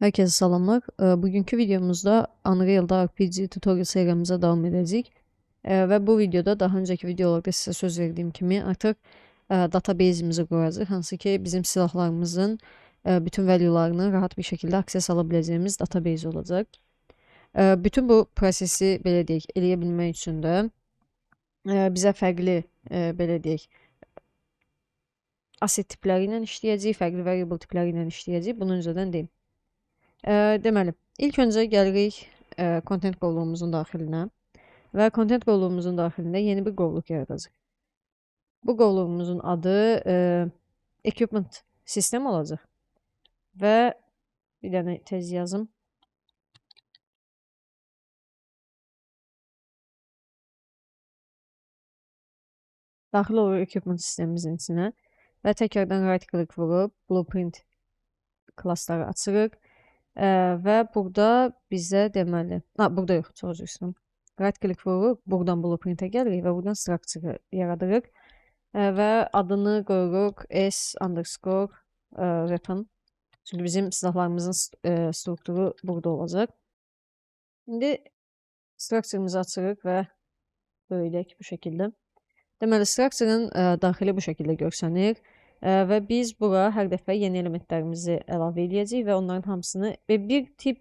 Herkese salamlar. Bugünkü videomuzda Unreal'da RPG tutorial serimizə davam edəcəyik. Və bu videoda daha öncəki videolarda sizə söz verdiyim kimi artıq database'imizi quracağıq. Hansı ki bizim silahlarımızın bütün value'larını rahat bir şəkildə access ala biləcəyimiz database olacaq. Bütün bu prosesi belə deyək, eləyə bilmək üçün də bizə fərqli belə deyək, asset tipləri ilə işləyəcəyik, fərqli variable tipləri ilə işləyəcəyik. Bunu öncədən deyim. Deməli, ilk öncə gəlirik content qovluğumuzun daxilinə və content qovluğumuzun daxilində yeni bir qovluq yaradacaq. Bu qovluğumuzun adı equipment sistem olacaq və bir dənə tez yazım. Daxil olur equipment sistemimizin içinə və təkrardan right click vurub blueprint klassları açırıq. Və burada bizə deməli, burada yox, çox üzr istəyirəm. Right click vururuq, buradan blueprintə gəlirik və buradan structure yaradırıq. Və adını qoyuruq S underscore weapon. Çünki bizim silahlarımızın strukturu burada olacaq. İndi structure'ımızı açırıq və böyüdək bu şəkildə. Deməli, structure'ın daxili bu şəkildə görsənir. Və biz bura hər dəfə yeni elementlərimizi əlavə eləyəcəyik və onların hamısını və bir tip,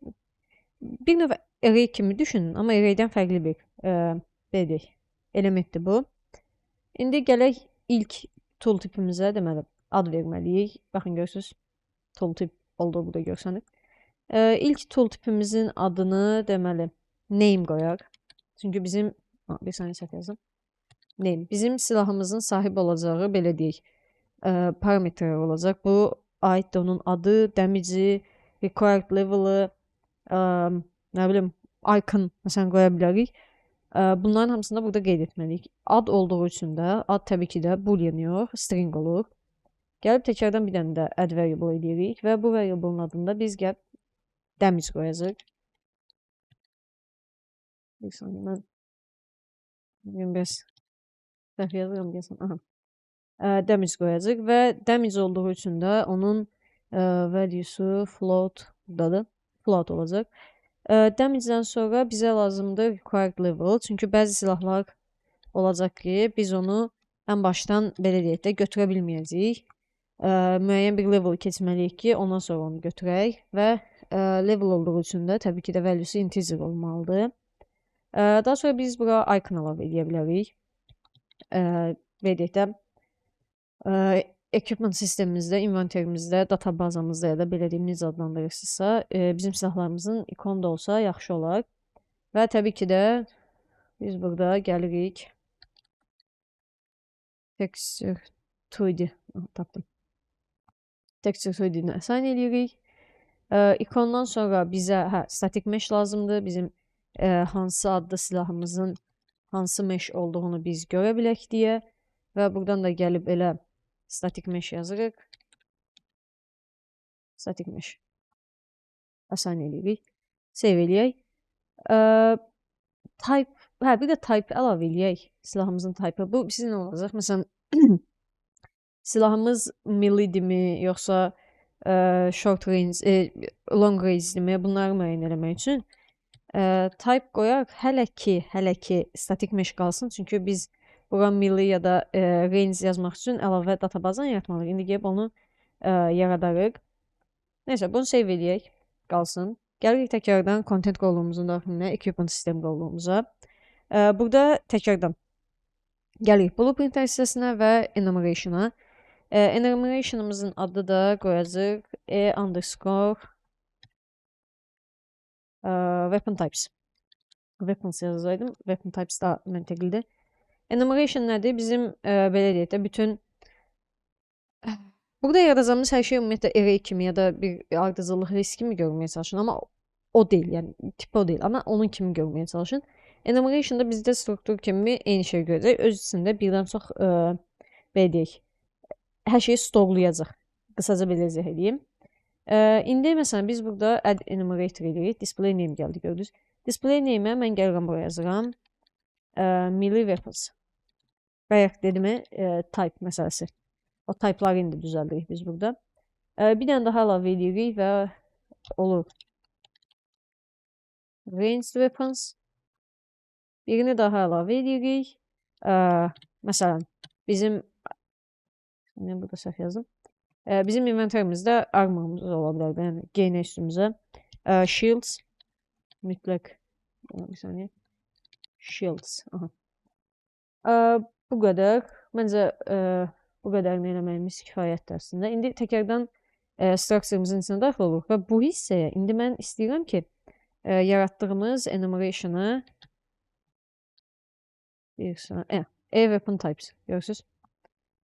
bir növ array kimi düşünün, amma arraydən fərqli bir belə deyək, elementdir bu. İndi gələk ilk tool tipimizə, deməli, ad verməliyik. Baxın, görürsünüz, tool tip olduğu burada görsənir. İlk tool tipimizin adını, deməli, name qoyaq. Çünki bizim, bir saniyə səhv yazdım. Name, bizim silahımızın sahib olacağı, belə deyək, parametrelər olacaq. Bu aiddir onun adı, damage'i, required level'ı, nə bilim, icon məsələn qoya bilərik. Bunların hamısını da burada qeyd etməliyik. Ad olduğu üçün də, ad təbii ki də boolean yox, string olur. Gəlib təkrardan bir dənə də add variable edirik və bu variable'ın adını da biz gəlib damage qoyacağıq. Bir saniyə, mən bugün biraz səhv yazıram deyəsən. Aha. Damage qoyacağıq və damage olduğu üçün də onun value'su float buradadır. Float olacaq. Damage'dən sonra bizə lazımdır required level. Çünki bəzi silahlar olacaq ki, biz onu ən başdan belə deyək də götürə bilməyəcəyik. Müəyyən bir level keçməliyik ki, ondan sonra onu götürək və level olduğu üçün də təbii ki də value'su integer olmalıdır. Daha sonra biz bura icon əlavə edə bilərik. Belə deyək də, equipment sistemimizdə, inventerimizdə, databazamızda ya da belə deyim, necə adlandırırsınızsa, bizim silahlarımızın ikonu da olsa yaxşı olar. Və təbii ki də biz burada gəlirik. Texture 2D, aha, tapdım. Texture 2D-ni assign eləyirik. İkondan sonra bizə, static mesh lazımdır. Bizim hansı adlı silahımızın hansı mesh olduğunu biz görə bilək deyə. Və buradan da gəlib elə static mesh yazırıq. Static mesh. Assign eləyirik. Save eləyək. Type, bir də type əlavə eləyək. Silahımızın type-ı. Bu sizin nə olacaq? Məsələn, silahımız melee-dimi, yoxsa short range, long range-dimi, bunları müəyyən eləmək üçün type qoyaq. Hələ ki static mesh qalsın. Çünki biz bura melee ya da range yazmaq üçün əlavə databazan yaratmalıyıq. İndi gəlib onu yaradarıq. Neysə, bunu save eləyək, qalsın. Gəlirik təkrardan content qovluğumuzun daxilinə, equipment sistem qovluğumuza. Burada təkrardan gəlirik blueprint hissəsinə və enumeration'a. Enumeration'ımızın adı da qoyacaq E underscore weapon types. Weapons yazacaqdım. Weapon types daha məntiqlidir. Enumeration nədir? Bizim belə deyək də, bütün burada yaradacağımız hər şey ümumiyyətlə array kimi ya da bir ardıcıllıq list kimi görməyə çalışın, amma o deyil, yəni tip o deyil, amma onun kimi görməyə çalışın. Enumeration'da bizdə struktur kimi eyni şey görəcək. Öz içində birdən çox belə deyək, hər şeyi storelayacaq. Qısaca belə izah edeyim. İndi məsələn biz burada add enumerator edirik. Display name gəldi, gördünüz. Display name'ə mən gəlirəm buraya yazıram. Melee weapons. Bayaq dedim, type məsələsi. O type'ları indi düzəldirik biz burada. Bir dənə daha əlavə edirik və olur ranged weapons. Birini daha əlavə edirik. Məsələn, bizim, mən burada səhv yazdım. Bizim inventarimizdə armorumuz ola bilər, yəni geyinək üstümüzə. Shields, mütləq, bir saniyə. Shields, aha. Bu qədər. Məncə, bu qədərini eləməyimiz kifayətdir əslində. İndi təkrardan structure-ımızın içinə daxil oluruq və bu hissəyə indi mən istəyirəm ki, yaratdığımız enumeration'ı bir saniyə, E weapon types, görürsünüz.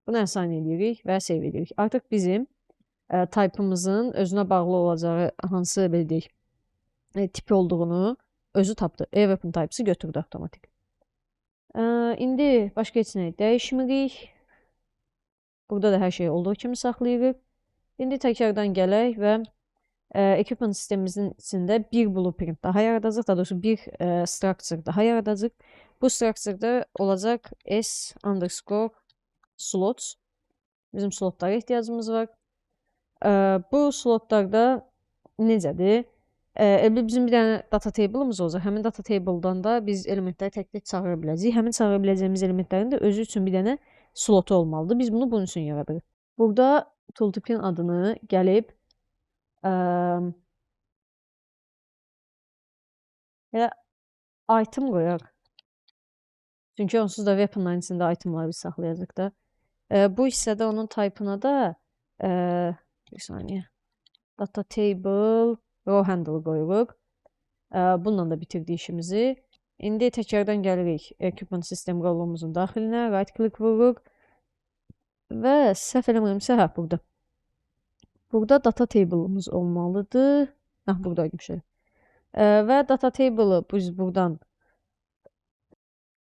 Bunu assign edirik və save edirik. Artıq bizim type'ımızın özünə bağlı olacağı hansı, belə deyək, tipi olduğunu özü tapdı. E weapon types'ı götürdü avtomatik. İndi başqa heç nəyi dəyişmirik. Burada da hər şeyi olduğu kimi saxlayırıq. İndi təkrardan gələk və equipment sistemimizin içində bir blueprint daha yaradacaq, daha doğrusu bir structure daha yaradacaq. Bu structure-da olacaq S underscore slots. Bizim slotlara ehtiyacımız var. Bu slotlarda necədir? Elə bizim bir dənə data table'ımız olacaq. Həmin data table'dan da biz elementləri tək-tək çağıra biləcəyik. Həmin çağıra biləcəyimiz elementlərin də özü üçün bir dənə slotu olmalıdır. Biz bunu bunun üçün yaradırıq. Burada tooltip'in adını gəlib, elə item qoyaq. Çünki onsuz da weaponların içində itemları biz saxlayacaq da. Bu hissədə onun type'ına da, bir saniyə, data table row handle qoyuruq. Bununla da bitirdik işimizi. İndi təkrardan gəlirik equipment sistem rolumuzun daxilinə, right click vururuq və səhv eləmirəmsə, hə, burada. Burada data table'ımız olmalıdır. Hə, buradaymış elə. Və data table'ı biz buradan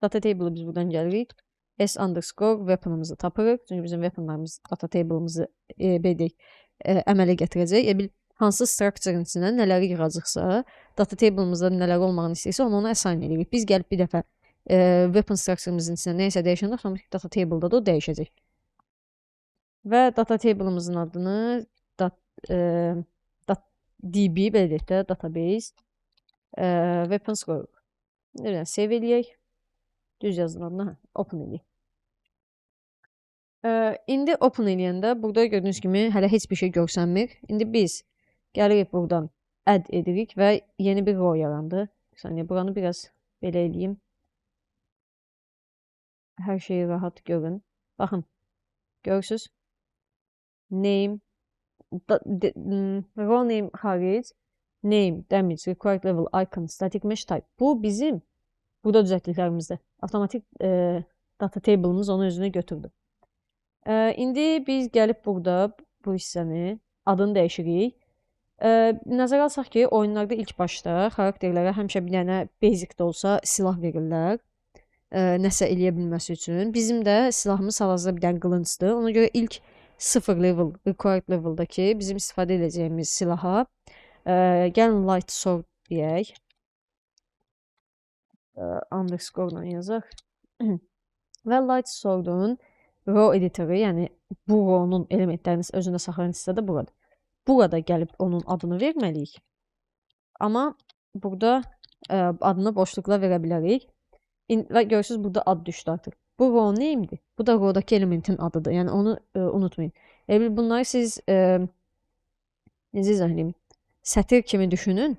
data table'ı biz buradan gəlirik. S underscore weapon'ımızı tapırıq. Çünki bizim weapon'larımız data table'ımızı, belə deyək, əmələ gətirəcək. Bil, hansı structure-ın içinə nələri yığacaqsa, data table'ımızda nələr olmağını istəyirsə, onu ona assign edirik. Biz gəlib bir dəfə weapon structure-ımızın içinə nəyisə dəyişəndə, avtomatik data table'da da o dəyişəcək. Və data table'ımızın adını DB, belə deyək də, database, weapons qoyuruq. Bir dənə save eləyək. Düz yazdım adını, hə, open eləyək. İndi open eləyəndə burada gördüyünüz kimi hələ heç bir şey görsənmir. İndi biz gəlirik buradan add edirik və yeni bir row yarandı. Bir saniyə, buranı biraz belə eləyim. Hər şeyi rahat görün. Baxın, görürsünüz. Name, row name xaric, name, damage, required level, icon, static mesh type. Bu bizim burada düzəltdiklərimizdir. Avtomatik data table'ımız onu özünə götürdü. İndi biz gəlib burada bu hissəni adını dəyişirik. Nəzərə alsaq ki, oyunlarda ilk başda xarakterlərə həmişə bir dənə basic də olsa silah verirlər. Nəsə eləyə bilməsi üçün. Bizim də silahımız hal-hazırda bir dənə qılıncdır. Ona görə ilk 0 level, required level'dakı bizim istifadə edəcəyimiz silaha, gəlin light sword deyək. Underscore-la yazaq. Və light sword'un row editoru, yəni bu row'un elementlərini özündə saxlayan hissə də buradır. Burada gəlib onun adını verməliyik. Amma burada adını boşluqla verə bilərik. Və görürsünüz, burada ad düşdü artıq. Bu row name'dir. Bu da row'dakı elementin adıdır. Yəni onu unutmayın. Elə bil bunları siz, necə izah edeyim? Sətir kimi düşünün.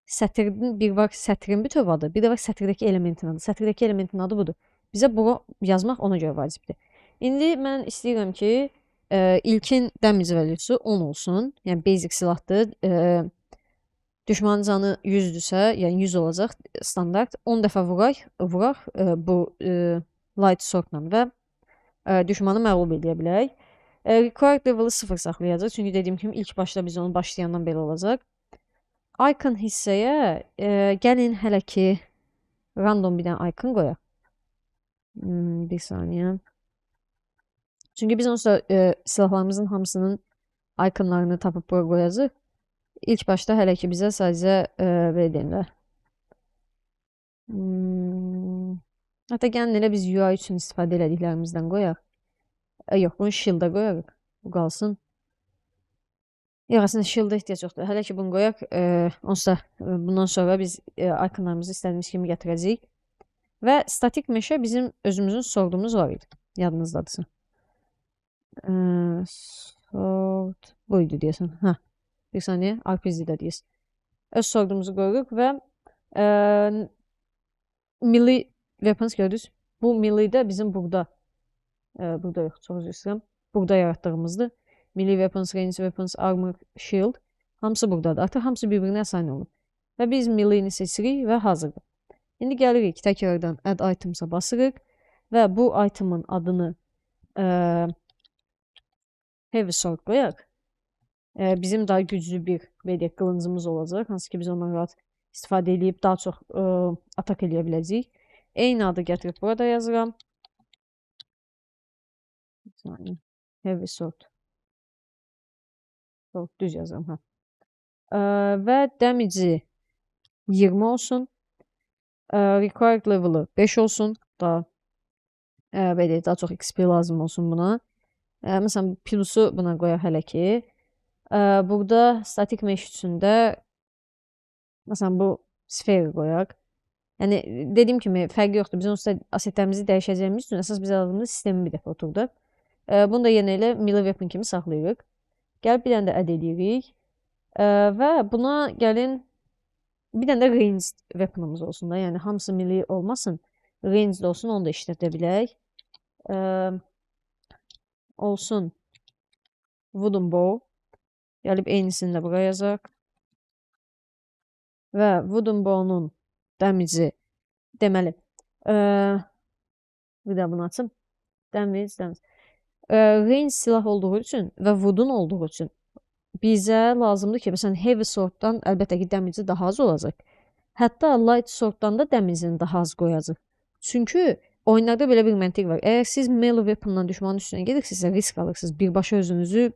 Sətirin bir var sətrin bütöv adı, bir də var sətirdəki elementin adı. Sətirdəki elementin adı budur. Bizə bunu yazmaq ona görə vacibdir. İndi mən istəyirəm ki, ilkin damage value'su 10 olsun. Yəni basic silahdır. Düşmanın canı 100-dürsə, yəni 100 olacaq standart. 10 dəfə vuraq, bu light swordla və düşmanı məğlub edə bilək. Required level'ı 0 saxlayacaq. Çünki dediyim kimi ilk başda biz onu başlayandan belə olacaq. Icon hissəyə, gəlin hələ ki random bir dənə icon qoyaq. Bir saniyə. Çünki biz onsuz da silahlarımızın hamısının iconlarını tapıb bura qoyacaq. İlk başda hələ ki bizə sadəcə, belə deyim də. Hətta gəlin elə biz UI üçün istifadə elədiklərimizdən qoyaq. Yox, bunu shield-a qoyarıq. Bu qalsın. Yox, əslində shield-ə ehtiyac yoxdur. Hələ ki bunu qoyaq, onsuz da bundan sonra biz iconlarımızı istədiyimiz kimi gətirəcəyik. Və statik mesh-ə bizim özümüzün swordumuz var idi. Yadınızdadırsın. Sword bu idi deyəsən. Hə. Bir saniyə, RPG-də deyəsən. Öz swordumuzu qoyuruq və melee weapons gördünüz. Bu melee-də bizim burada, burada yox, çox üzr istəyirəm. Burada yaratdığımızdır. Melee weapons, range weapons, armor, shield hamısı buradadır. Artıq hamısı bir-birinə assign olunub. Və biz melee-ni seçirik və hazırdır. İndi gəlirik təkrardan add items-a basırıq və bu itemın adını heavy sword qoyaq. Bizim daha güclü bir, belə deyək, qılıncımız olacaq, hansı ki biz ondan rahat istifadə edib daha çox atak eləyə biləcəyik. Eyni adı gətirib burada yazıram. Bir saniyə. Heavy sword. Sword düz yazıram, hə. Və damage-i 20 olsun. Required level-ı 5 olsun. Daha, belə deyək, daha çox XP lazım olsun buna. Məsələn, plusu buna qoyaq hələ ki. Burada static mesh üçün də məsələn, bu sphere qoyaq. Yəni, dediyim kimi, fərqi yoxdur. Biz onsuz da assetlərimizi dəyişəcəyimiz üçün əsas bizə lazımdır sistemi bir dəfə oturdaq. Bunu da yenə elə melee weapon kimi saxlayırıq. Gəlib bir dənə də add edirik. Və buna gəlin bir dənə də ranged weaponımız olsun da. Yəni, hamısı melee olmasın, ranged olsun, onu da işlədə bilək. Olsun wooden bow. Gəlib eynisini də buraya yazaq. Və wooden bow-nun damage-i deməli, bir də bunu açım. Damage, damage. Range silah olduğu üçün və wooden olduğu üçün bizə lazımdır ki, məsələn, heavy sworddan əlbəttə ki, damage-i daha az olacaq. Hətta light sworddan da damage-ini daha az qoyacaq. Çünki oyunlarda belə bir məntiq var. Əgər siz melee weapondan düşmanın üstünə gedirsinizsə, risk alırsınız. Birbaşa özünüzü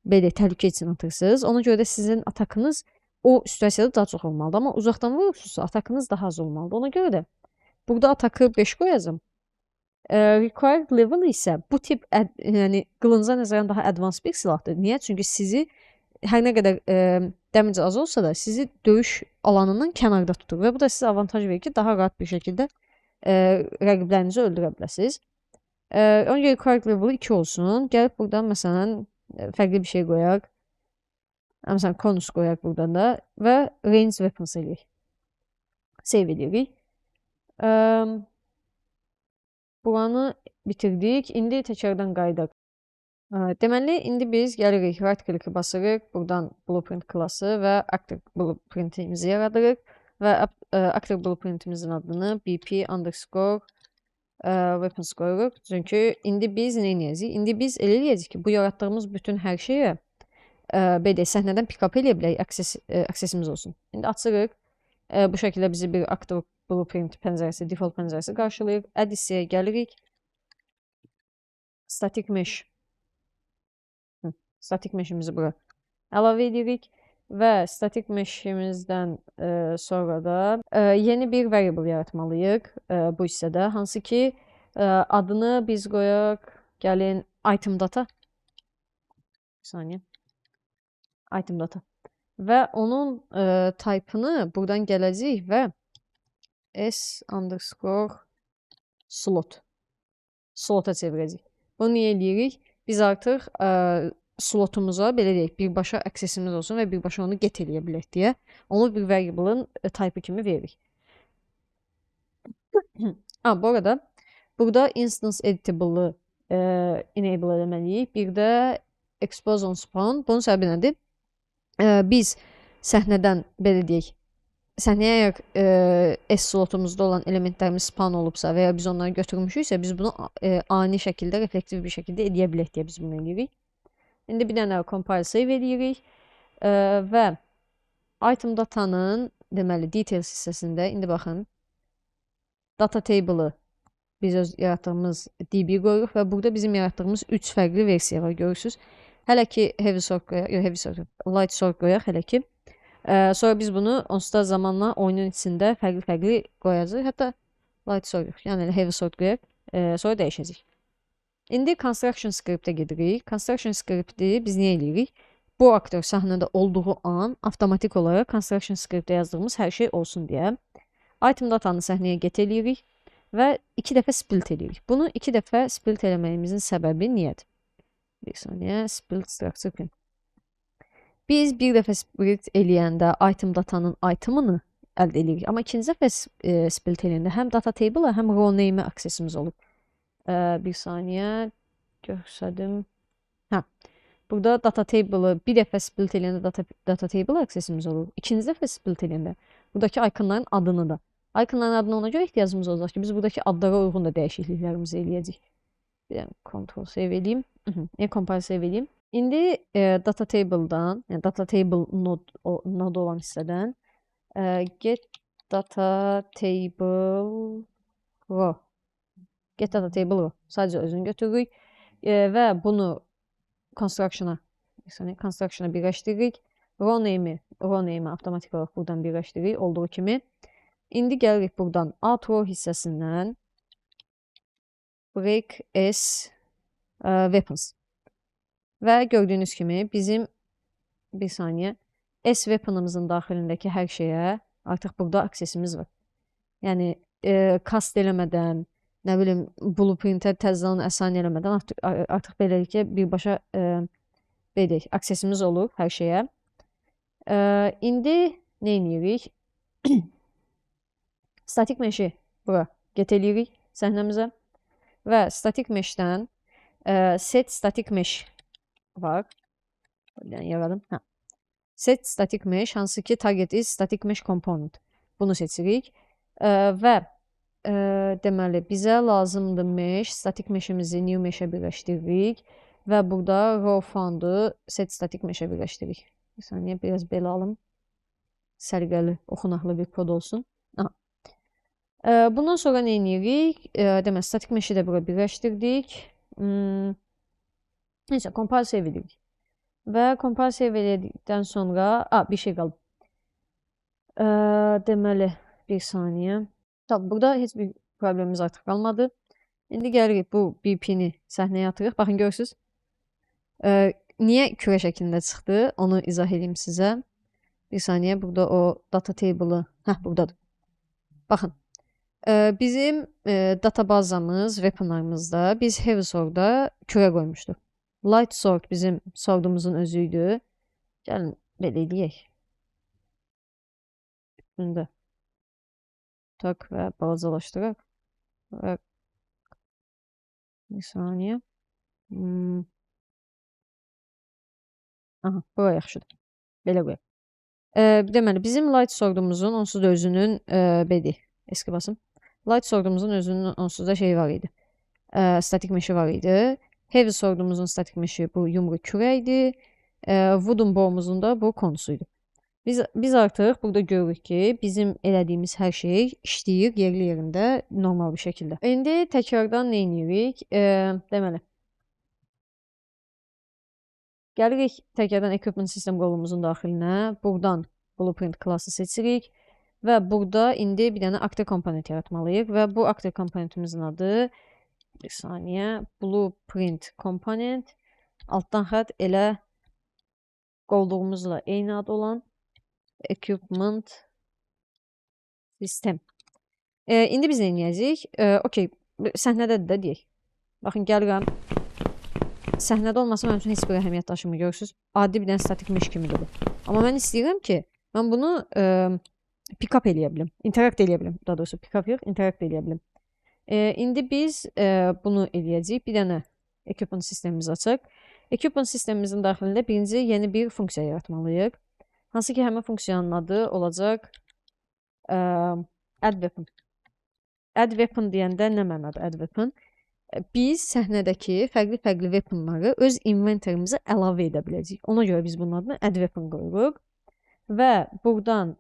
belə təhlükə içinə atırsınız. Ona görə də sizin atakınız o situasiyada daha çox olmalıdır. Amma uzaqdan vurursunuzsa, atakınız daha az olmalıdır. Ona görə də burada atakı 5 qoyacağam. Required level isə bu tip, yəni qılınca nəzərən daha advanced bir silahdır. Niyə? Çünki sizi hər nə qədər damage az olsa da sizi döyüş alanından kənarda tutur və bu da sizə avantaj verir ki, daha rahat bir şəkildə rəqiblərinizi öldürə biləsiniz. Ona görə required level 2 olsun. Gəlib buradan məsələn fərqli bir şey qoyaq. Məsələn, konus qoyaq buradan da və range weapons eləyək. Save edirik. Buranı bitirdik. İndi təkrardan qayıdaq. Deməli, indi biz gəlirik, right click-i basırıq. Buradan blueprint klası və actor blueprintimizi yaradırıq. Və actor blueprintimizin adını BP underscore weapons qoyuruq. Çünki indi biz nə edəcəyik? İndi biz elə eləyəcəyik ki, bu yaratdığımız bütün hər şeyə, belə deyək, səhnədən pick up eləyə bilək, accessimiz olsun. İndi açırıq. Bu şəkildə bizi bir actor blueprint pəncərəsi, default pəncərəsi qarşılayır. Add hissəyə gəlirik. Static mesh. Static mesh'imizi bura əlavə edirik və static mesh'imizdən sonra da yeni bir variable yaratmalıyıq bu hissədə, hansı ki, adını biz qoyaq, gəlin item data. Bir saniyə. Item data. Və onun type-ını buradan gələcəyik və s underscore slot. Slota çevirəcəyik. Bunu niyə eləyirik? Biz artıq slotumuza, belə deyək, birbaşa accessimiz olsun və birbaşa onu get eləyə bilək deyə onu bir variable-ın type-ı kimi veririk. Ha, bu arada burada instance editable-ı enable eləməliyik. Bir də expose on spawn. Bunun səbəbi nədir? Biz səhnədən, belə deyək, səhnəyə əgər S slotumuzda olan elementlərimiz spawn olubsa və ya biz onları götürmüşüksə, biz bunu ani şəkildə, reflektiv bir şəkildə eləyə bilək deyə biz bunu eləyirik. İndi bir dənə compile save eləyirik və item datanın, deməli, details hissəsində indi baxın, data table'ı biz öz yaratdığımız DB qoyuruq və burada bizim yaratdığımız 3 fərqli versiya var, görürsünüz. Hələ ki heavy sword qoyaq, yox, heavy sword, light sword qoyaq hələ ki. Sonra biz bunu onsuz da zamanla oyunun içində fərqli-fərqli qoyacağıq. Hətta light sword yox, yəni elə heavy sword qoyaq, sonra dəyişəcək. İndi construction script-ə gedirik. Construction script-i biz niyə eləyirik? Bu aktor səhnədə olduğu an avtomatik olaraq construction script-də yazdığımız hər şey olsun deyə item datanı səhnəyə get eləyirik və 2 dəfə split eləyirik. Bunu 2 dəfə split eləməyimizin səbəbi niyədir? Bir saniyə, split structure pin. Biz bir dəfə split eləyəndə item datanın itemını əldə eləyirik. Amma ikinci dəfə split eləyəndə həm data table-a, həm row name-ə aksesimiz olur. Bir saniyə, göstərdim. Hə. Burada data table-ı bir dəfə split eləyəndə data table aksesimiz olur. İkinci dəfə split eləyəndə buradakı iconların adını da. Iconların adına ona görə ehtiyacımız olacaq ki, biz buradakı adlara uyğun da dəyişikliklərimizi eləyəcəyik. Bir dənə Ctrl save eləyim. Compile save eləyim. İndi data table-dan, yəni data table node olan hissədən get data table row. Get data table row. Sadəcə özünü götürürük və bunu construction-a, bir saniyə, construction-a birləşdiririk. Row name-i avtomatik olaraq buradan birləşdiririk olduğu kimi. İndi gəlirik buradan add row hissəsindən break s weapons. Və gördüyünüz kimi bizim, bir saniyə, S weapon'ımızın daxilindəki hər şeyə artıq burada aksesimiz var. Yəni, cast eləmədən, nə bilim, blueprintə təzədən assign eləmədən artıq beləliklə birbaşa, belə deyək, aksesimiz olur hər şeyə. İndi nə edirik? Static mesh'i bura get eləyirik səhnəmizə və static mesh'dən set static mesh var. Bir dənə yaradım. Hə. Set static mesh, hansı ki target is static mesh component. Bunu seçirik. Və deməli, bizə lazımdır mesh. Static mesh'imizi new mesh'ə birləşdiririk və burada row found'u set static mesh'ə birləşdiririk. Bir saniyə, biraz belə alım. Səliqəli, oxunaqlı bir kod olsun. Aha. Bundan sonra nə edirik? Deməli, static mesh'i də bura birləşdirdik. Neysə, compile save edirik. Və compile save elədikdən sonra, bir şey qalıb. Deməli, bir saniyə. Tamam, burada heç bir problemimiz artıq qalmadı. İndi gəlirik bu B P-ni səhnəyə atırıq. Baxın, görürsünüz. Niyə kürə şəklində çıxdı? Onu izah edeyim sizə. Bir saniyə, burada o data table-ı, hə, buradadır. Baxın, bizim databazamız, weaponlarımızda biz Heavy Sword-da kürə qoymuşduq. Light Sword bizim swordumuzun özü idi. Gəlin, belə eləyək. Üstündə tak və balacalaşdıraq. Və bir saniyə. Aha, bura yaxşıdır. Belə qoyaq. Deməli, bizim Light Swordumuzun onsuz da özünün, belə deyək, eski basım. Light Swordumuzun özünün onsuz da şeyi var idi. Static mesh'i var idi. Heavy Swordumuzun static mesh'i bu yumru kürə idi. Wooden Bow'umuzun da bu konusuydu. Biz artıq burada görürük ki, bizim elədiyimiz hər şey işləyir yerli yerində normal bir şəkildə. İndi təkrardan nə edirik? Deməli, gəlirik təkrardan Equipment System qolumuzun daxilinə. Buradan Blueprint klası seçirik və burada indi bir dənə aktor komponent yaratmalıyıq və bu aktor komponentimizin adı, bir saniyə, Blueprint komponent, altdan xətt elə qolluğumuzla eyni ad olan Equipment System. İndi biz nə edəcəyik? Okey, səhnədədir də deyək. Baxın, gəlirəm. Səhnədə olması mənim üçün heç bir əhəmiyyət daşımır, görürsünüz. Adi bir dənə statik mesh kimidir bu. Amma mən istəyirəm ki, mən bunu pick-up eləyə bilim, interact eləyə bilim. Daha doğrusu pick-up yox, interact eləyə bilim. İndi biz bunu eləyəcəyik. Bir dənə equipment sistemimizi açaq. Equipment sistemimizin daxilində birinci yeni bir funksiya yaratmalıyıq. Hansı ki, həmin funksiyanın adı olacaq add weapon. Add weapon deyəndə nə mənada add weapon? Biz səhnədəki fərqli-fərqli weaponları öz inventorimizə əlavə edə biləcəyik. Ona görə biz bunun adını add weapon qoyuruq. Və buradan,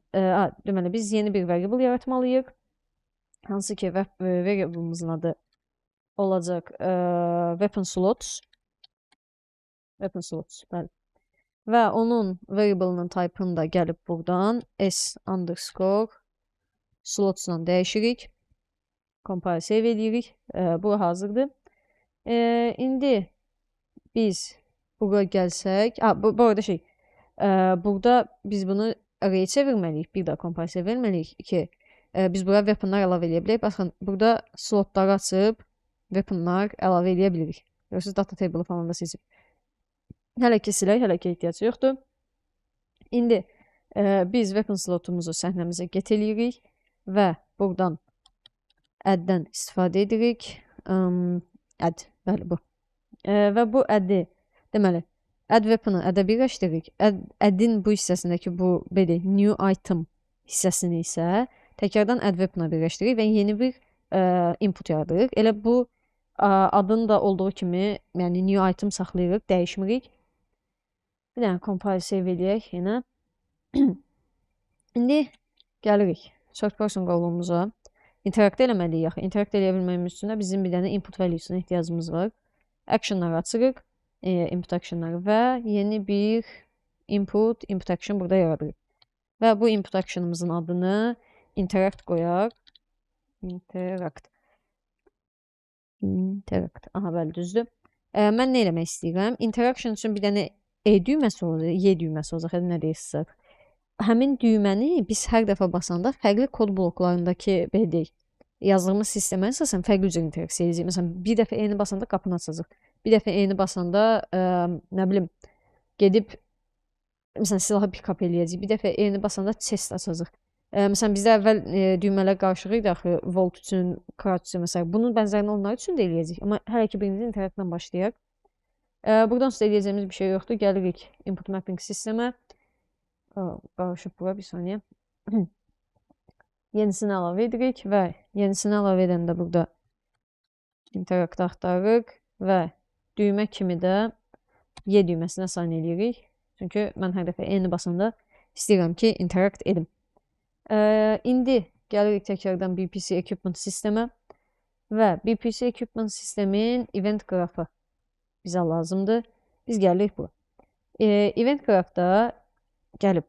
deməli, biz yeni bir variable yaratmalıyıq. Hansı ki, variable'ımızın adı olacaq weapon slots. Weapon slots, bəli. Və onun variable'ının type'ını da gəlib buradan s underscore slotsla dəyişirik. Compile save edirik. Bu hazırdır. İndi biz Bura gəlsək, bu arada şey, burada biz bunu array'e çevirməliyik, bir daha compile save verməliyik ki, biz bura weaponlar əlavə eləyə bilərik. Baxın, burada slotları açıb weaponlar əlavə eləyə bilirik. Görürsünüz, data table-ı falan da seçib. Hələ ki silək, hələ ki ehtiyac yoxdur. İndi biz weapon slotumuzu səhnəmizə get eləyirik və buradan add-dən istifadə edirik. Add, bəli bu. Və bu add-i, deməli, add weapon-ı add-ə birləşdiririk. Add-in bu hissəsindəki bu, belə, new item hissəsini isə təkrardan add weapon-a birləşdiririk və yeni bir input yaradırıq. Elə bu adın da olduğu kimi, yəni new item saxlayırıq, dəyişmirik. Bir dənə compile save eləyək yenə. İndi gəlirik third person qovluğumuza. Interact eləməliyik axı. Interact eləyə bilməyimiz üçün də bizim bir dənə input value-suna ehtiyacımız var. Actionları açırıq, input actionları və yeni bir input action burada yaradırıq. Və bu input actionımızın adını interact qoyaq. Interact. Interact. Aha, bəli, düzdür. Mən nə eləmək istəyirəm? Interaction üçün bir dənə E düyməsi olacaq, Y düyməsi olacaq, nə deyirsinizsə. Həmin düyməni biz hər dəfə basanda fərqli kod bloklarındakı, belə deyək, yazdığımız sistemə əsasən fərqli cür interaksiya edəcək. Məsələn, bir dəfə E-ni basanda qapını açacaq. Bir dəfə E-ni basanda, nə bilim, gedib, məsələn, silahı pick-up eləyəcək. Bir dəfə E-ni basanda chest açacaq. Məsələn, bizdə əvvəl düymələr qarışıq idi axı, vault üçün, crouch üçün məsələn. Bunun bənzərini onlar üçün də eləyəcək. Amma hələ ki, birinci interaktdan başlayaq. Buradan sonra eləyəcəyimiz bir şey yoxdur. Gəlirik input mapping sistemə. Qarışıb bura bir saniyə. Yenisini əlavə edirik və yenisini əlavə edəndə burada interact axtarırıq və düymə kimi də Y düyməsinə assign eləyirik. Çünki mən hər dəfə E-ni basanda istəyirəm ki, interact edim. İndi gəlirik təkrardan BPC Equipment sistemə və BPC Equipment sistemin event qrafı bizə lazımdır. Biz gəlirik bura. Event qrafda gəlib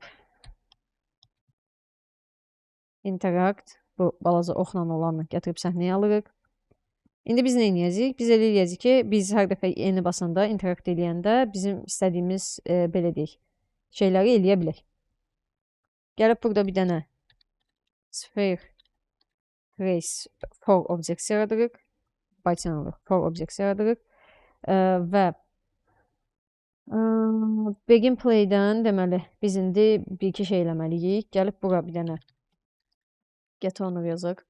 interact, bu balaca oxla olanı gətirib səhnəyə alırıq. İndi biz nə edəcəyik? Biz elə eləyəcəyik ki, biz hər dəfə E-ni basanda, interact eləyəndə bizim istədiyimiz, belə deyək, şeyləri eləyə bilək. Gəlib burada bir dənə sphere trace for objects yaradırıq. Python alırıq, for objects yaradırıq. Və begin play-dən deməli, biz indi bir iki şey eləməliyik. Gəlib bura bir dənə get owner yazaq.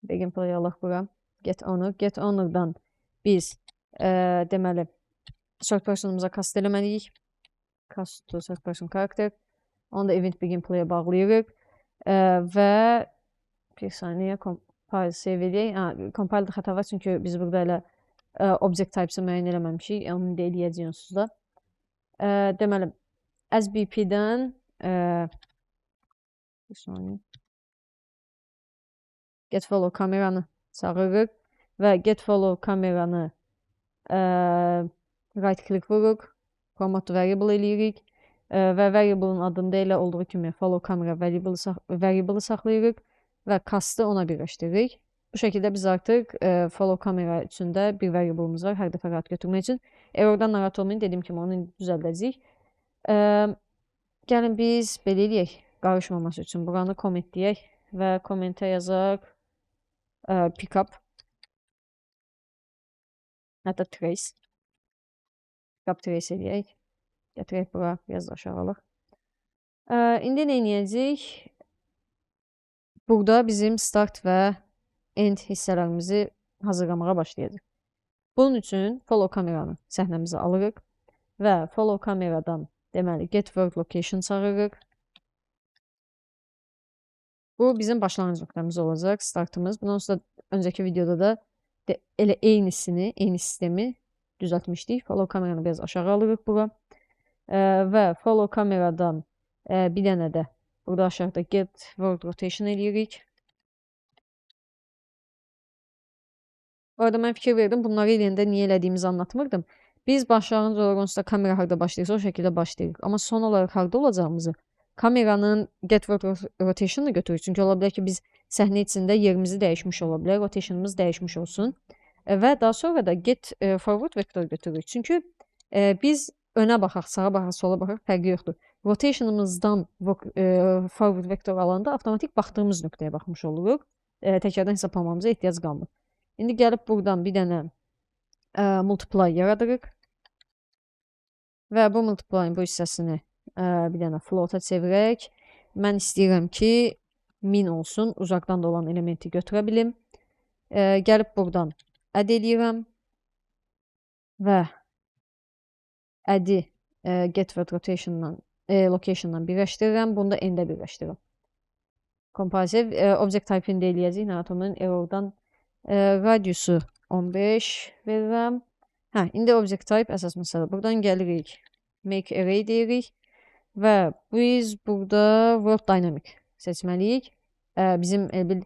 Begin play alaq bura. Get owner. Get owner-dan biz deməli, third person-umuza cast eləməliyik. Cast to third person character. Onu da event begin play-ə bağlayırıq. Və bir saniyə compile save edək. Compile-da xəta var, çünki biz burada elə object types-ı müəyyən eləməmişik. Onu da eləyəcəyik onsuz da. Deməli, SBP-dən bir saniyə get follow kameranı çağırırıq və get follow kameranı right click vururuq, promote variable eləyirik və variable-ın adında elə olduğu kimi follow camera variable-ı saxlayırıq və cast-ı ona birləşdiririk. Bu şəkildə biz artıq follow kamera üçün də bir variable-ımız var, hər dəfə rahat götürmək üçün. Errordan narahat olmayın, dediyim kimi onu düzəldəcəyik. Gəlin biz belə eləyək, qarışmaması üçün buranı comment deyək və commentə yazaq pick up, hətta trace, pick up trace eləyək. Gətirək bura, biraz da aşağı alaq. İndi nə eləyəcəyik? Burada bizim start və end hissələrimizi hazırlamağa başlayacaq. Bunun üçün follow kameranı səhnəmizə alırıq və follow kameradan deməli get world location çağırırıq. Bu bizim başlanğıc nöqtəmiz olacaq, startımız. Bundan sonra öncəki videoda da elə eynisini, eyni sistemi düzəltmişdik. Follow kameranı biraz aşağı alırıq bura. Və follow kameradan bir dənə də burada aşağıda get world rotation eləyirik. Bu arada mən fikir verdim, bunları eləyəndə niyə elədiyimizi anlatmırdım. Biz başlanğıc olaraq onsuz da kamera harda başlayırsa o şəkildə başlayırıq. Amma son olaraq harda olacağımızı kameranın get world rotation-ı götürürük. Çünki ola bilər ki, biz səhnə içində yerimizi dəyişmiş ola bilər, rotationımız dəyişmiş olsun. Və daha sonra da get forward vektor götürürük. Çünki Biz önə baxaq, sağa baxaq, sola baxaq, fərqi yoxdur. Rotation'ımızdan forward vektor alanda avtomatik baxdığımız nöqtəyə baxmış oluruq. Təkrardan hesablamamıza ehtiyac qalmır. İndi gəlib buradan bir dənə multiply yaradırıq. Və bu multiply'ın bu hissəsini bir dənə float'a çevirək. Mən istəyirəm ki, 1000 olsun, uzaqdan da olan elementi götürə bilim. Gəlib buradan add eləyirəm və add-i get world rotation'dan, location'dan birləşdirirəm. Bunu da n-də birləşdirirəm. Compile object type-ini də eləyəcəyik. Narahat olmayın, errordan radiusu 15 verirəm. Hə, indi object type əsas məsələ. Buradan gəlirik, make array deyirik və biz burada world dynamic seçməliyik. Bizim elə bil,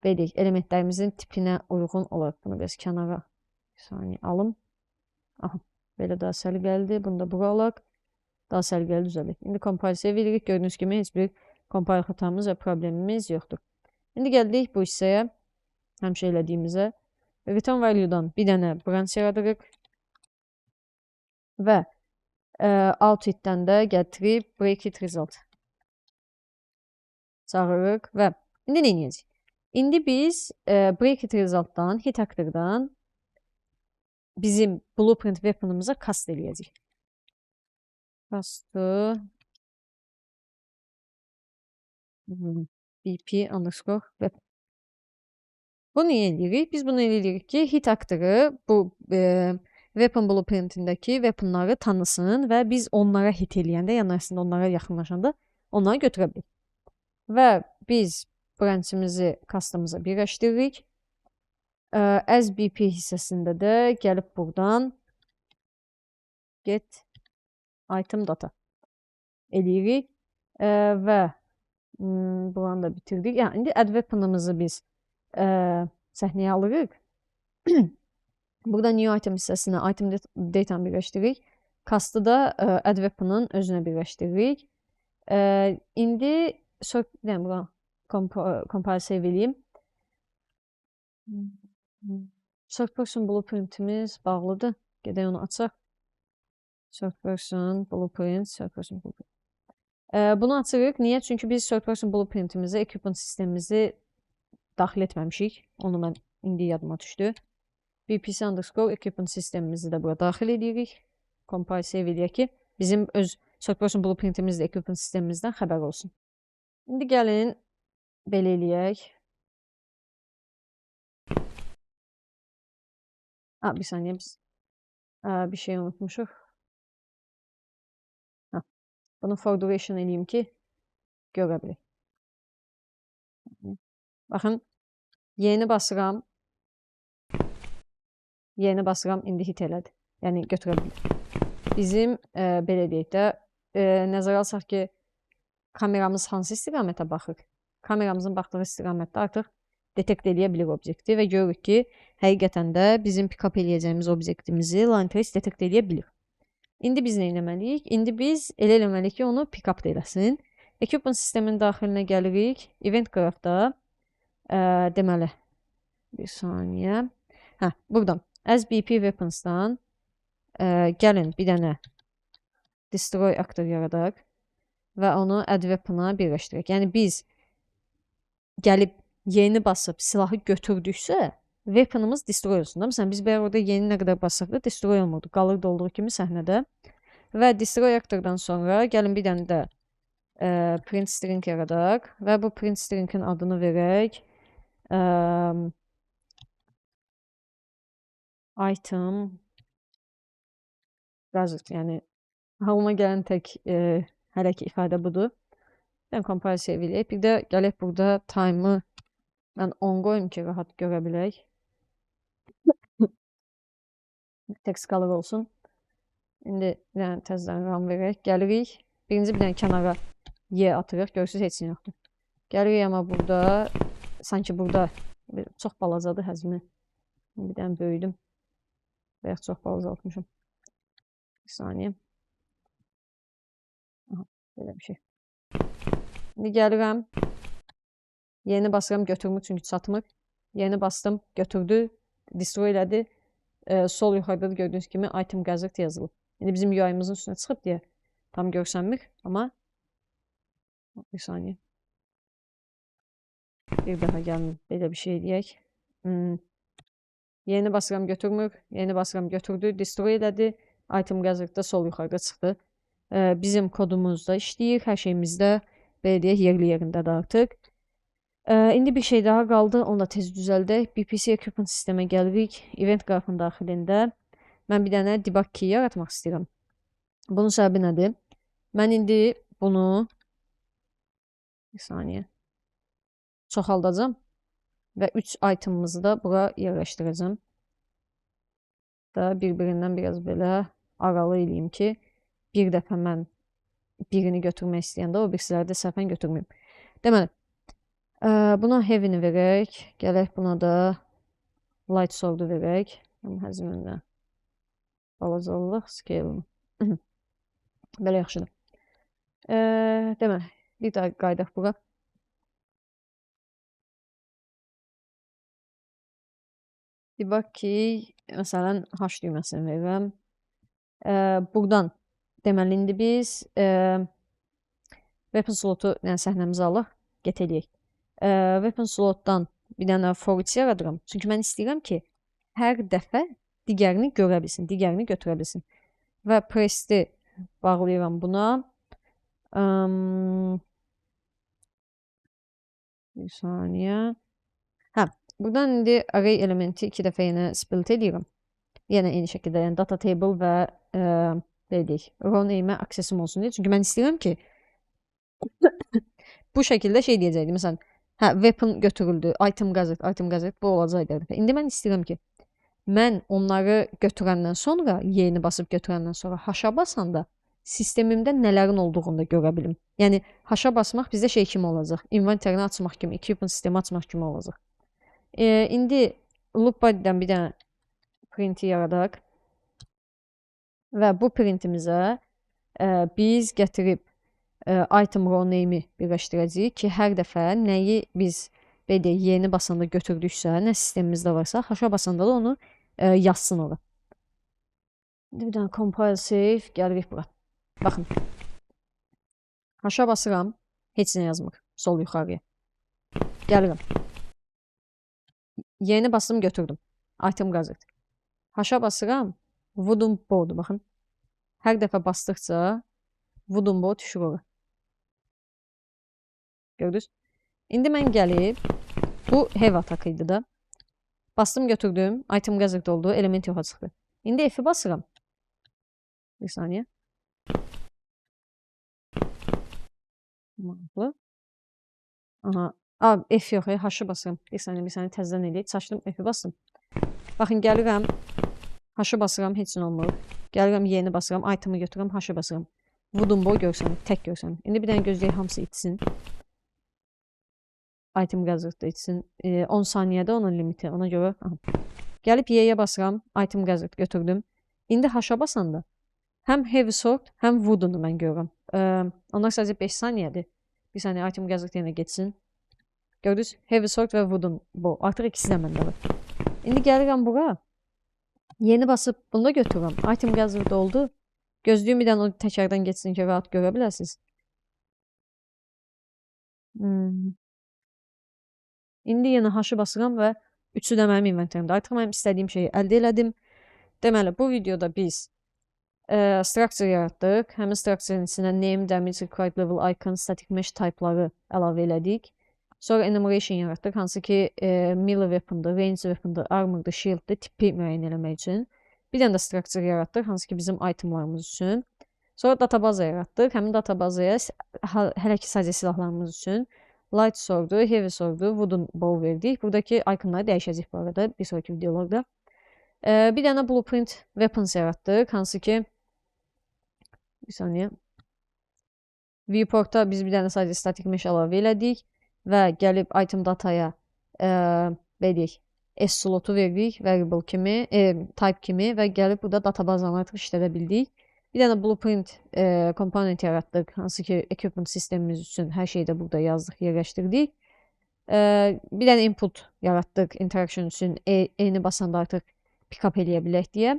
belə deyək, elementlərimizin tipinə uyğun olaraq bunu biraz kənara bir saniyə alım. Aha, belə daha səliqəlidir. Bunu da bura alaq. Daha səliqəli düzəldək. İndi compile save edirik. Gördüyünüz kimi heç bir compile xatamız və problemimiz yoxdur. İndi gəldik bu hissəyə, həmişə elədiyimizə. Return value-dan bir dənə branch yaradırıq və out-dən də gətirib break hit result çağırırıq və indi nə edəcəyik? İndi biz break hit resultdan, hit actor'dan bizim blueprint weapon'ımıza cast eləyəcəyik. Cast to BP underscore weapon. Bunu niyə eləyirik? Biz bunu eləyirik ki, hit actor'ı bu weapon blueprintindəki weaponları tanısın və biz onlara hit eləyəndə, yəni əslində onlara yaxınlaşanda onları götürə bilirik. Və biz branchimizi custom'ımıza birləşdiririk. As BP hissəsində də gəlib buradan get item data eləyirik. Və buranı da bitirdik. Yəni, indi add weapon'ımızı biz səhnəyə alırıq. Burada new item hissəsinə item data-nı birləşdiririk. Cast'ı da add weapon'ın özünə birləşdiririk. İndi yəni, bura compile save eləyim. Third person blueprintimiz bağlıdır. Gedək onu açaq. Third person blueprint, third person blueprint. Bunu açırıq. Niyə? Çünki biz third person blueprintimizi, equipment sistemimizi daxil etməmişik. Onu mən indi yadıma düşdü. BPC underscore equipment sistemimizi də bura daxil edirik. Compile save eləyək ki, bizim öz third person blueprintimiz də equipment sistemimizdən xəbər olsun. İndi gəlin belə eləyək. Ha, bir saniyə, biz bir şey unutmuşuq. Ha, bunu for duration eləyim ki, görə bilək. Baxın, yeni basıram. Yeni basıram, indi hit elədi. Yəni, götürə bilir. Bizim, belə deyək də, nəzərə alsaq ki, kameramız hansı istiqamətə baxır? Kameramızın baxdığı istiqamətdə artıq detekt eləyə bilir obyekti və görürük ki, həqiqətən də bizim pick-up eləyəcəyimiz obyektimizi line trace detekt eləyə bilir. İndi biz nə etməliyik? İndi biz elə eləməliyik ki, onu pick-up da eləsin. Equipment sistemin daxilinə gəlirik. Event Graph-da, deməli, bir saniyə. Hə, buradan As BP Weapons-dan gəlin bir dənə Destroy Actor yaradaq və onu Add Weapon-a birləşdirək. Yəni, biz gəlib yeni basıb silahı götürdüksə, weapon'ımız destroy olsun da. Məsələn, biz bayaq orada yeni nə qədər basaq da destroy olmurdu. Qalırdı olduğu kimi səhnədə. Və destroy actor'dan sonra gəlin bir dənə də print string yaradaq və bu print string'in adını verək. Item gadget, yəni ağlıma gələn tək hələ ki ifadə budur. Bir dənə compile save eləyək. Bir də gələk burada time'ı mən 10 qoyum ki, rahat görə bilək. Text color olsun. İndi bir dənə təzədən run verək. Gəlirik. Birinci bir dənə kənara Y atırıq. Görürsünüz, heç nə yoxdur. Gəlirik amma burada, sanki burada çox balacadır həzmi. Bir dənə böyüdüm. Bayaq çox balaca atmışam. Bir saniyə. Aha, belə bir şey. İndi gəlirəm. Yeni basıram, götürmür çünki çatmır. Yeni bastım, götürdü, destroy elədi. Sol yuxarıda da gördüyünüz kimi item gathered yazılıb. İndi bizim UI-mızın üstünə çıxıb deyə tam görsənmir, amma bir saniyə. Bir dəfə gəlin belə bir şey deyək. Yeni basıram götürmür, yeni basıram götürdü, destroy elədi. Item gathered-da sol yuxarıda çıxdı. Bizim kodumuz da işləyir, hər şeyimiz də belə deyək, yerli yerindədir artıq. İndi bir şey daha qaldı, onu da tez düzəldək. BPC Equipment sistemə gəlirik. Event qrafın daxilində mən bir dənə debug key yaratmaq istəyirəm. Bunun səbəbi nədir? Mən indi bunu bir saniyə çoxaldacam və 3 itemımızı da bura yerləşdirəcəm. Da bir-birindən biraz belə aralı eləyim ki, bir dəfə mən birini götürmək istəyəndə o birisiləri də səhvən götürməyim. Deməli, buna heavy-ni verək, gələk buna da light sword-u verək. Həzmində balacalıq scale-ini. Belə yaxşıdır. Deməli, bir daha qayıdaq bura. Debug key, məsələn, H düyməsini verirəm. Buradan, deməli, indi biz weapon slotu, yəni səhnəmizi alaq, get eləyək. Weapon slotdan bir dənə for each yaradıram. Çünki mən istəyirəm ki, hər dəfə digərini görə bilsin, digərini götürə bilsin. Və press'i bağlayıram buna. Bir saniyə. Hə, buradan indi array elementi 2 dəfə yenə split edirəm. Yenə eyni şəkildə, yəni data table və belə deyək, row name-ə aksesim olsun deyə. Çünki mən istəyirəm ki, bu şəkildə şey deyəcəkdim. Məsələn, hə, weapon götürüldü, item gathered, item gathered bu olacaqdı. İndi mən istəyirəm ki, mən onları götürəndən sonra, yeni basıb götürəndən sonra H-a basanda sistemimdə nələrin olduğunu da görə bilim. Yəni, H-a basmaq bizdə şey kimi olacaq, inventorini açmaq kimi, equipment sistemi açmaq kimi olacaq. İndi loop body'dən bir dənə printi yaradaq və bu printimizə biz gətirib item row name'i birləşdirəcəyik ki, hər dəfə nəyi biz belə deyək, yeni basanda götürdüksə, nə sistemimizdə varsa, H-a basanda da onu yazsın ora. İndi bir dənə compile save, gəlirik bura. Baxın, H-a basıram, heç nə yazmır, sol yuxarıya. Gəlirəm. Yeni bastım, götürdüm. Item gathered. H-a basıram, wooden bow-dur, baxın. Hər dəfə basdıqca wooden bow düşür ora. Gördünüz? İndi mən gəlib, bu heavy attack idi da. Bastım, götürdüm, item gathered oldu, element yoxa çıxdı. İndi F-i basıram. Bir saniyə. Maraqlı. Aha. F yox, H-ı basıram. Bir saniyə, bir saniyə təzədən eləyək. Çaşdım, F-i bastım. Baxın, gəlirəm, H-ı basıram, heç nə olmur. Gəlirəm, Y-ni basıram, item-ı götürürəm, H-ı basıram. Wooden bow görsənir, tək görsənir. İndi bir dənə gözləyək, hamısı itsin. Item gathered da itsin. 10 saniyədə onun limiti, ona görə. Aha. Gəlib Y-yə basıram, item gathered götürdüm. İndi H-a basanda həm heavy sword, həm wooden-u mən görürəm. Onlar sadəcə 5 saniyədir. Bir saniyə, item gathered yenə getsin. Gördünüz? Heavy sword və wooden bow. Artıq ikisi də məndə var. İndi gəlirəm bura. Yeni basıb bunu da götürürəm. Item gathered oldu. Gözlüyüm bir dənə o təkrardan getsin ki, rahat görə biləsiniz. İndi yenə H-ı basıram və üçü də mənim inventörümdə. Artıq mənim istədiyim şeyi əldə elədim. Deməli, bu videoda biz structure yaratdıq. Həmin structure-ın içinə name, damage, required level, icon, static mesh type-ları əlavə elədik. Sonra enumeration yaratdıq, hansı ki, melee weapon'dır, range weapon'dır, armor'dır, shield'dır, tipi müəyyən eləmək üçün. Bir dənə də structure yaratdıq, hansı ki, bizim itemlarımız üçün. Sonra databaza yaratdıq. Həmin databazaya hələ ki, sadəcə silahlarımız üçün light sword'u, heavy sword'u, wooden bow verdik. Buradakı iconları dəyişəcək bu arada bir sonraki videolarda. Bir dənə blueprint weapons yaratdıq, hansı ki, bir saniyə, viewport'a biz bir dənə sadəcə static mesh əlavə elədik və gəlib item dataya, belə deyək, S slotu verdik, variable kimi, type kimi və gəlib burada databazanı artıq işlədə bildik. Bir dənə blueprint component yaratdıq, hansı ki, equipment sistemimiz üçün hər şeyi də burada yazdıq, yerləşdirdik. Bir dənə input yaratdıq interaction üçün, eyni basanda artıq Pick up eləyə bilək deyə.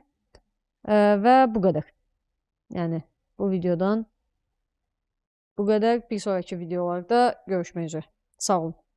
Və bu qədər. Yəni bu videodan bu qədər. Bir sonraki videolarda görüşmək üzrə. Sağ olun.